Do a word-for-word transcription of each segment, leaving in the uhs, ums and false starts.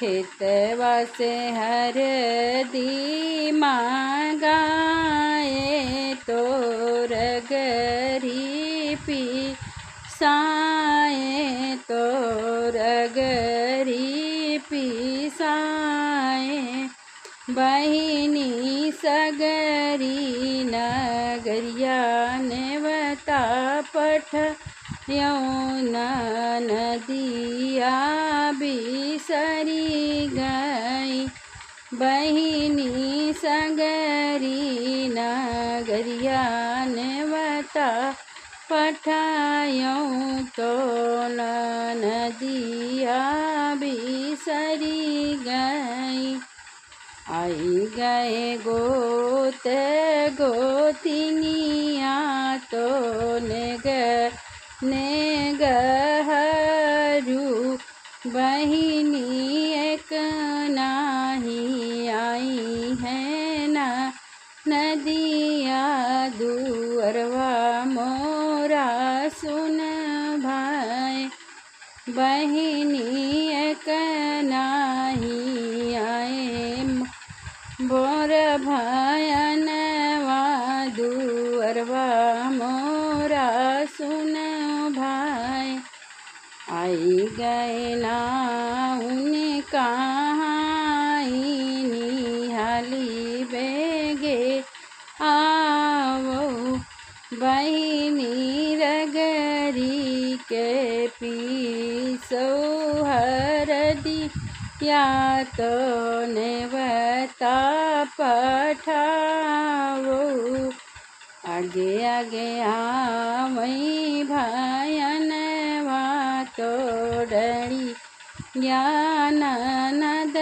खेतवा से हरदी मांगाए तो रगरी पिसाए, तो रगरी पिसाए। बहिनी सगरी नगरिया नेवता पठयौ, ननदिया बिसरी गई। बहिनी सगरी नगरिया नेवता पठयौ, तो ननदिया बिसरी गई। आई गए गोत गोतिनिया तो नेग नेगहरू, बहिनी एक नाही आई है ना नदिया दुअरवा मोरा सुन भाई। बहिनी एक नाही आए मोर भयनवा दुअरवा मोरा सुन भाई। आई गए ना उनका हाई निहाली बेगे आवो बहिनी रगरी के पीसो हरदिया तो नेवता पठावो। आगे आगे आवई भयनवा तो डरिया ननद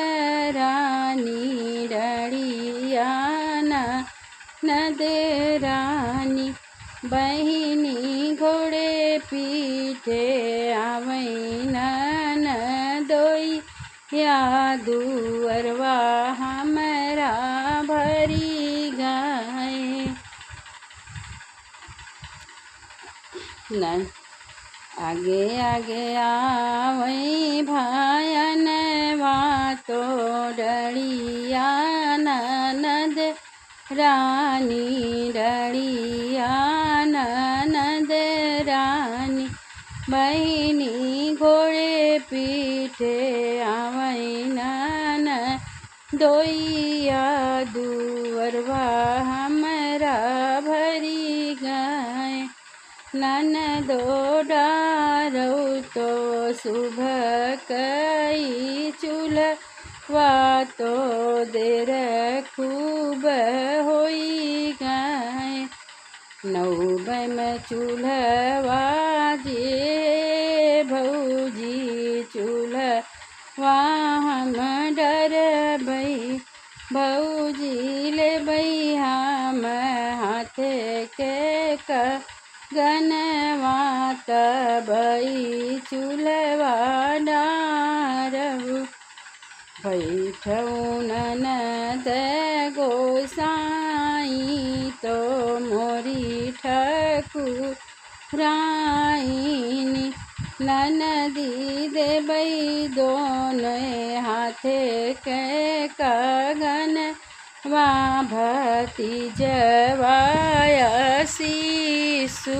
रानी, डरिया ननद रानी। बहिनी घोड़े पीठे आवई ननदोई या दुअरवा हमरा भरी गए। न आगे आगे आवई भयनवा तो डरिया ननद रानी, डरिया ननद रानी। बहिनी घोड़े पीठे आवई ननदोइया दुअरवा हमरा भरी गए। ननदो डारौ तो सुभ कई चूल्हवा तो देर खूब होई गए। नौ बम चूल्हवा जे भौजी चूल्हवा हम डरबै। भौजी लेबै हम हाथे के कगनवा तबै चूल्हवा डारबू। बैठौ ननद गोसाई तो मोरी ठकुराइनी। ननदी देबै दोनों हाथे के कगनवा भतीजवा आशीषु।